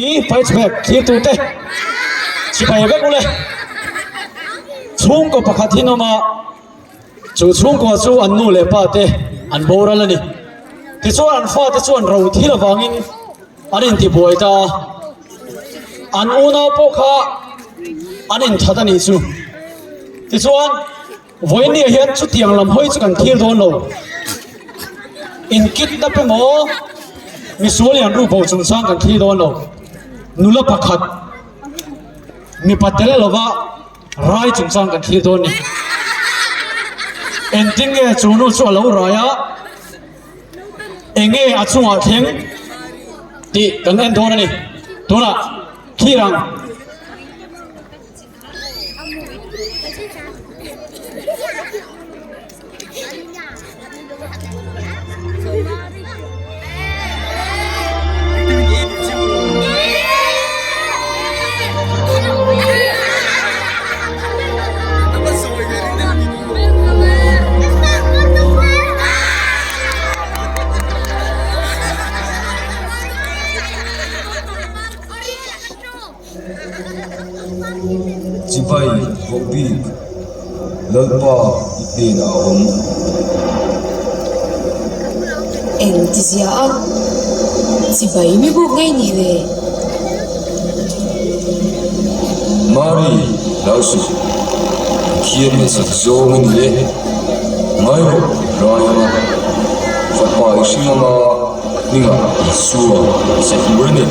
I fight back thirtute sipai vek ule chhungkaw pakhat hi an awm a chu chhungkua chu an nu leh pa te an boral a ni tichuan an fate chuan ro thil avangin an intibuai ta a an unau pawh kha an inthat a nih chu tichuan. Vawinia hian chutiang lam hawi chu kan thlir dawn lo. In kidnap emaw misual lian ru bo chungchang kan thlir dawn lo. Nula pakhat mipa tel lova rai chungchang kan thlir dawn ni. Engtin nge chu nu chu a lo rai a, enge a chungah thleng tih kan en dawn a ni. Tunah thlir ang. Chibai vawk bik Lalpa i hnenah a awm. Eng ti zia a, chibai mi buk ngei ni le. Mari, hlau suh, Pathian ngaihsak zawng a ni e. Ngai rawh i rai anga, fapa i hring anga hmingah Isua i sa tur a ni.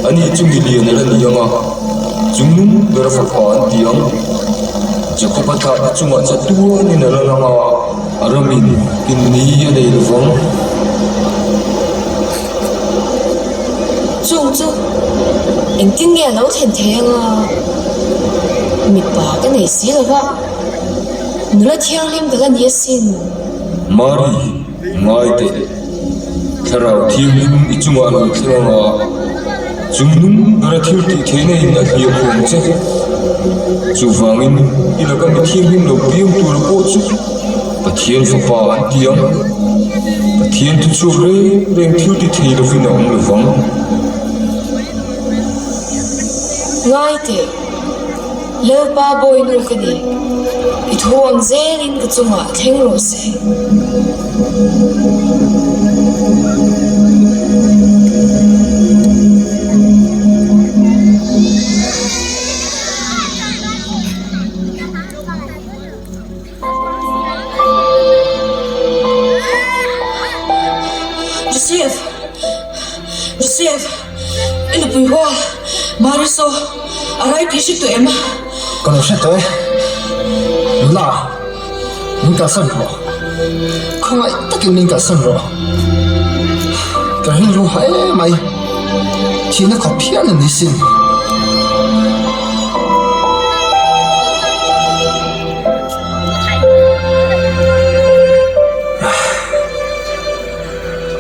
Ani chu mi lian a la ni ang a, chungnung ber a fapa an ti ang. Jakob-a thlahte chungah chatuanin a la lang a, a ramin inni a nei lo vang. Chung chu engtin nge a lo thlen thei ang a? Mipa ka nei si lo va, nula thianghlim ka la ni asin. Mari. Ngai teh, Thlarau Thianghlim i chungah lo thleng ang a, chungnung bera thil tih theihna in a hliah khawm che. Chuvangin i laka mi thianghlim lo piang tura pawh chu Pathian Fapa an ti ang. Pathian thuchhuak reng reng thil ti thei lovin a awm lo vang. Ngai teh, Lalpa Bawinu ka ni, i thu ang zelin ka chungah thleng rawh se. Joseph! Joseph! I nupui hoa Mari saw a rai tih hre tawh em? Ka lo hre tawh e. Nula, min kalsan rawh. Khawngaih takin min kalsan rawh. Ka rilru ha em mai. Thihna khawp hial a ni sin.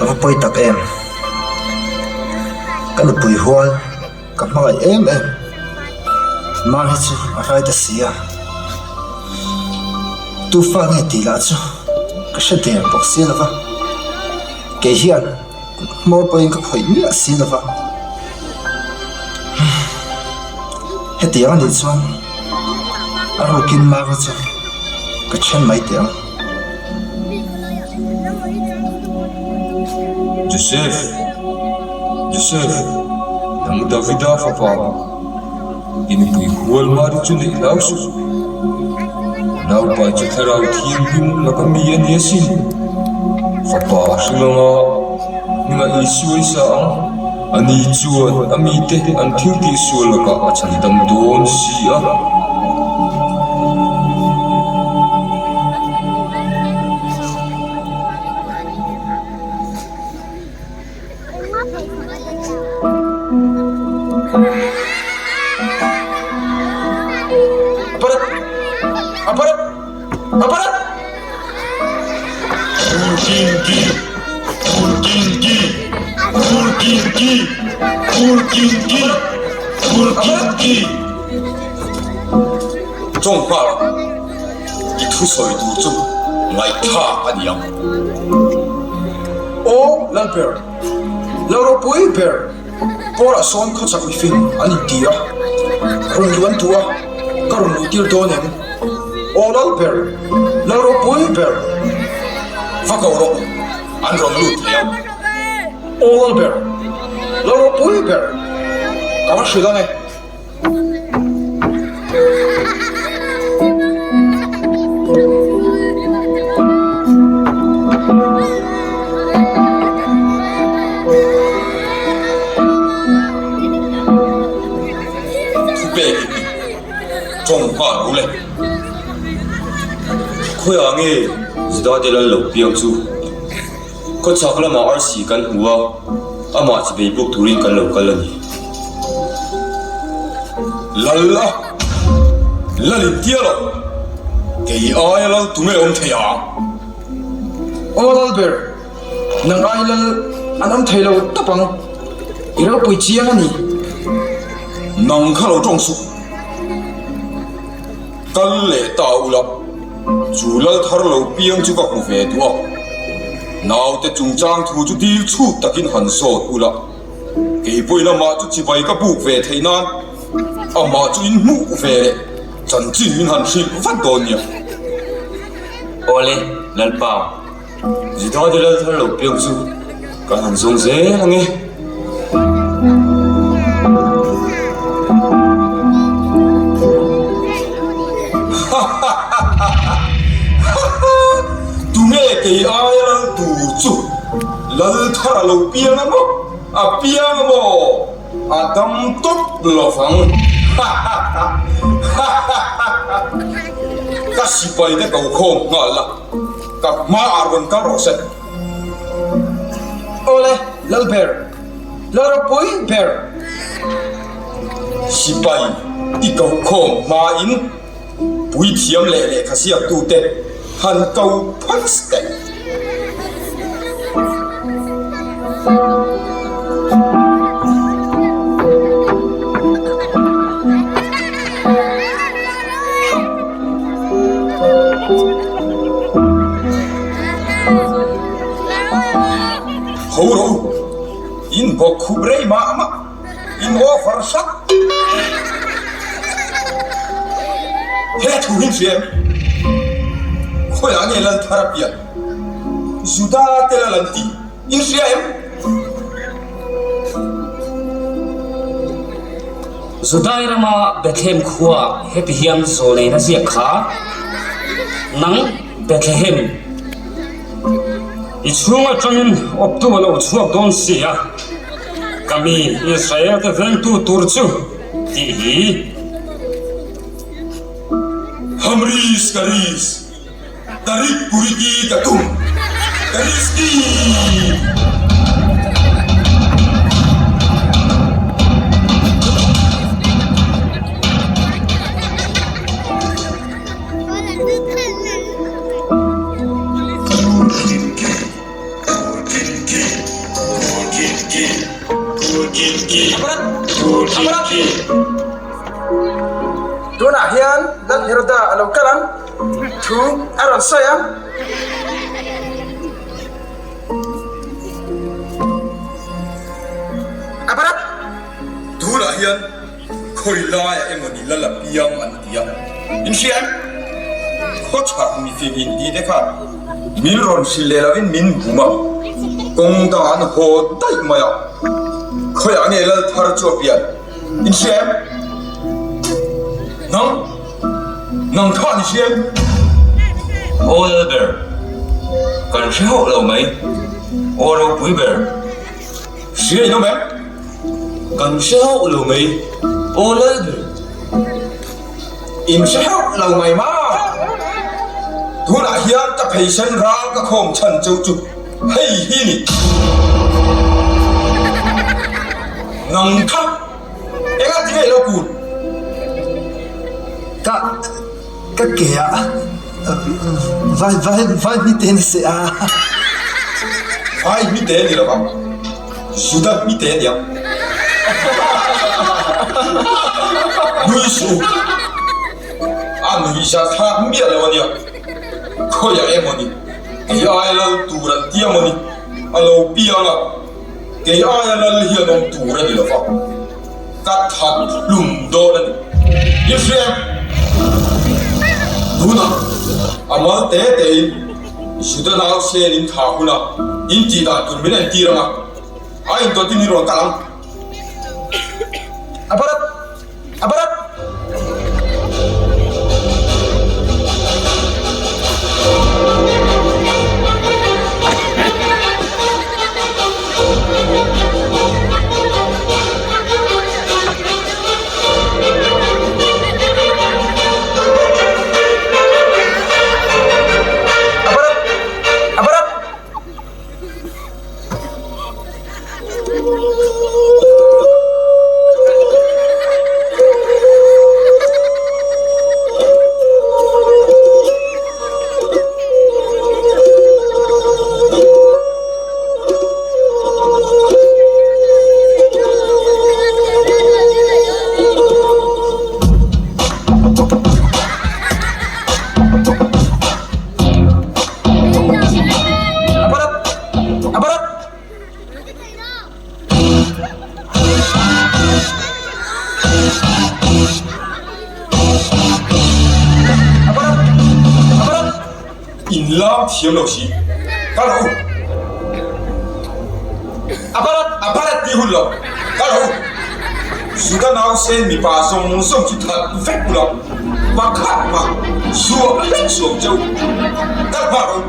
A va pawi tak em? Ka nupui hual ka hmangaih em em. Mar hi chu a hrai ta si a. Tu fa nge tih lah chu ka hre der bawk si lo va. Kei hian hmawr pawhin ka khawih miah si lo va. Hetiang a nih chuan a rukin Mara chu ka then mai teh ang. Joseph, Joseph, nang Davida fapa, i nupui hual Mari chu neih hlau suh. Naupai chu Thlarau Thianghlim laka mi a ni asin. Fapa a hring anga hmingah Isua i sa ang. Ani chuan a mite an thil tih sual lakah a chhan dam dawn si a. Tawng nghal ang. I thusawi tur chu ngaihthlak a ni ang. Aw Lalber, lo ropui ber. Pawlah sawn khawchak mifing an inti a, rawn luh an duh a, ka rawn luh tir dawn em? Aw lal ber, lal ropui ber! Va ko rawh, an rawn lut thei ang. Aw lal ber, lal ropui ber! Ka va hrilh ang e. Thupek in ni tawng nghal u le. Khawiah nge Juda te lal lo piang chu? Khawchhak lamah arsi kan hmu a, amah chi bei bawk turin kan lo kal a ni. Lal a, lal in tia lo, kei aia lal tunge awm thei ang? Aw lal ber, nang ai lal an awm thei lo tawp ang, i ropui chiang a ni. Nang kha lo tawng suh. Kal leh ta ula, chu lal thar lo piang chu ka hmu ve duh a. Naute chungchang thu chu dil chhut takin han zawt ula, kei pawhin amah chu chibai ka buk ve theih nan amah chu in hmuh ve leh chanchin min han hrilh vat dawn nia. Awle, Lalpa. Juda te lal thar lo piang chu kan han zawng zel ang e. Tunge kei aia lal tur chu lal thar a lo piang a maw? A piang a maw? A dam tawp lo vang. Ka sipai te ko khawm nghal a. Ka hma ah rawn kal rawh se. Awle, lal ber, lal ropui ber. Sipai i ko khawm hma in puithiam leh lehkha ziaktu te han ko phawt teh. Ho ro, in bawk khup rei mah mah, in offer hrat. He thu hi hria em? Khawiah nge lal thar a pian? Juda te lal an ti. In hria em? Judai rama Bethlehem khua heti hian zawlneina ziak kha, Nang Bethlehem, i chhung atangin awptu a lo chhuak dawn si a, ka mi Israel te vengtu tur chu tih hi. Hamris ka ris. Ka rik puriki ka tum ka risky. Tunah hian Lal Heroda a lo kal ang. Thu a rawn sawi ang. A barat tunah hian khawi laiah emaw ni lal a piang an ti a, in hria em? Khawchhak mifing inti te khan min rawn hrilh leh lovin min bum a, kawng dangah an haw daih mai a, khawiah nge lal thar chu a pian? In hria em? Nang, nang khan i hria em? Aw lal ber, kan hre hauh lo mai. Aw ropui ber, hria in awm em? Kan hre hauh lo mai. Aw lal ber. In hre hauh lo mai ma. Tunah hian ka pheisen ral ka khawm chhan cheu chu hei hi ni. Nang kha enga ti ngei lo kun? Ka ka ke ah vai vai vai hmite ni se a. Vai hmite ni lo ang, Juda hmite ni ang. Nui suh u, a nuihzat thlak miah lo ania. Khawiah emaw ni, kei ai lal tur an ti emaw ni, a lo piang a. Kei aia lal hian awm tur a ni lo va, ka that hlum dawn a ni. I hria em? Tunah a mal te tein Juda nausen in thah hunah in tih dan tur min entir ang a, a intawtin in rawn kal ang. A barat! A barat! A barat! A barat! A barat! A barat! A barat! A barat! In lam thiam lo si. Kal rawh u. A barat! A barat tih hun lo. Kal rawh u. Juda nausen mipa zawng zawng chu that vek ula, pakhat mah zuam hlek suam che u. Kal hma rawh u.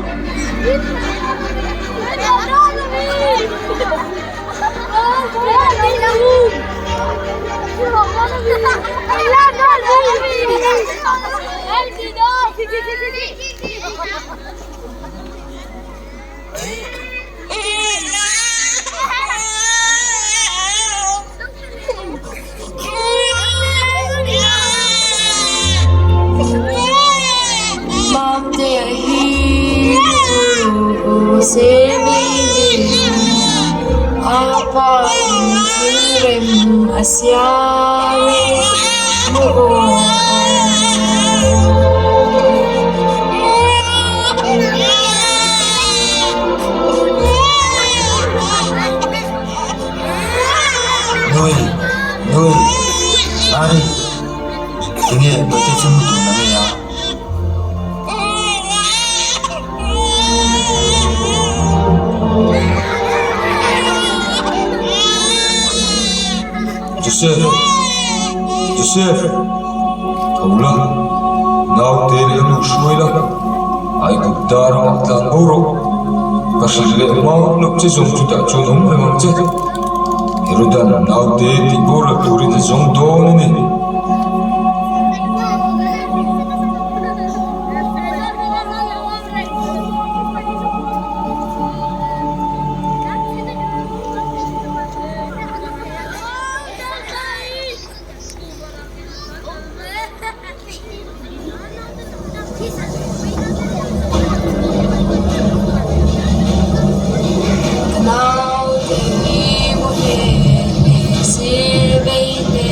Mamtea hi chu se vei a pa in thil rem a siam e maw aw. Nui, nui, Mari, tinge bawihte chu mu tur na ngei a? Joseph, Joseph, tho la, naute leh a nu hruai la, Aigupta ramah tlan bo rawh. Ka hrilh leh hma loh che zawng chutah chuan awm reng ang che. Herodan naute tih boral turin a zawng dawn a ni. Ka naute hi mu hle hle se vei hle.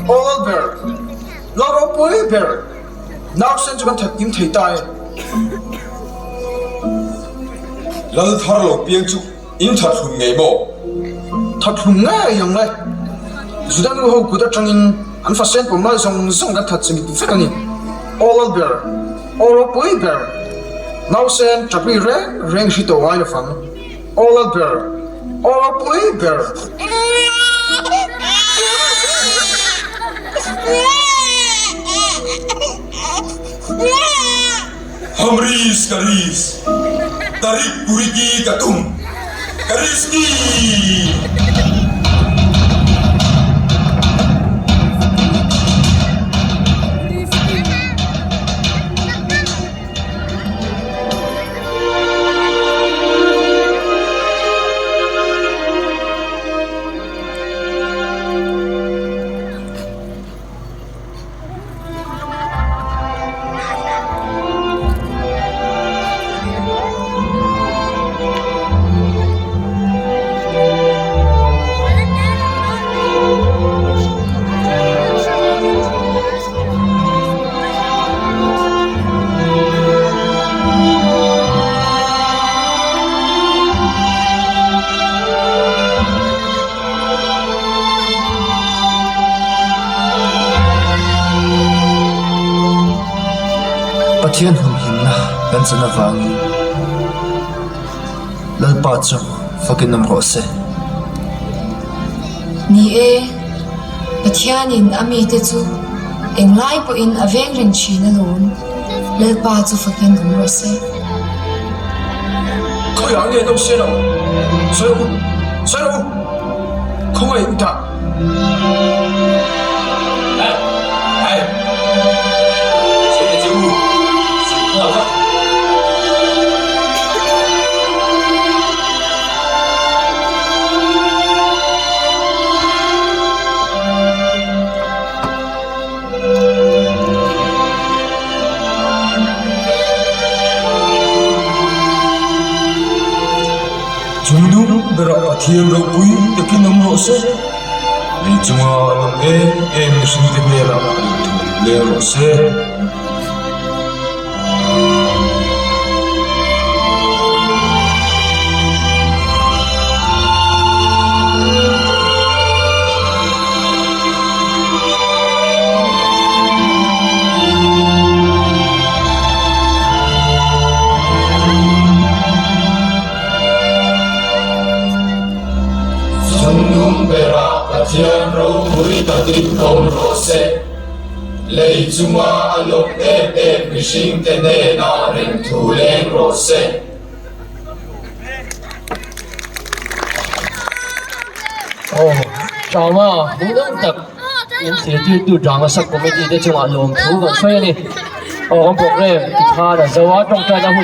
Aw lal ber, lal ropui ber, nausen chu kan that kim thei ta e. Lal thar lo piang chu in that hlum ngei maw? That hlum ngei ang le. Juda nu ho kut atangin an fasen pawm lai zawng zawng kan that chimit vek a ni. Aw lal ber, aw ropui ber, nausen ṭapri reng reng hri tawh ngai lovang. Aw lal ber, aw ropui ber. Hamris ka ris, tarik puriki ka tum, ka riski! Pathian humhimna kan chan avangin Lalpa chu fakin awm rawh se. Ni e, Pathianin a mite chu englai pawhin a veng reng thin alawm. Lalpa chu fakin awm rawh se. Khawiah nge no se lo? Sawi rawh u! Sawi rawh u! Khawngaih u dah! Chungnung berah Pathian ropui takin awm rawh se. Lei chunga an awm em em mihringte hnenah rinthum leng rawh se. Chungnung berah Pathian ropui takin awm rawh se. Lei chunga a lawm em em mihringte hnenah reng thu leng rawh se. Aw, drama hmuhnawm tak in zirtirtu drama sub committee te chungah lawmthu kan sawi a ni. Aw, kan program tikhan a zo a, tawngtaina hun.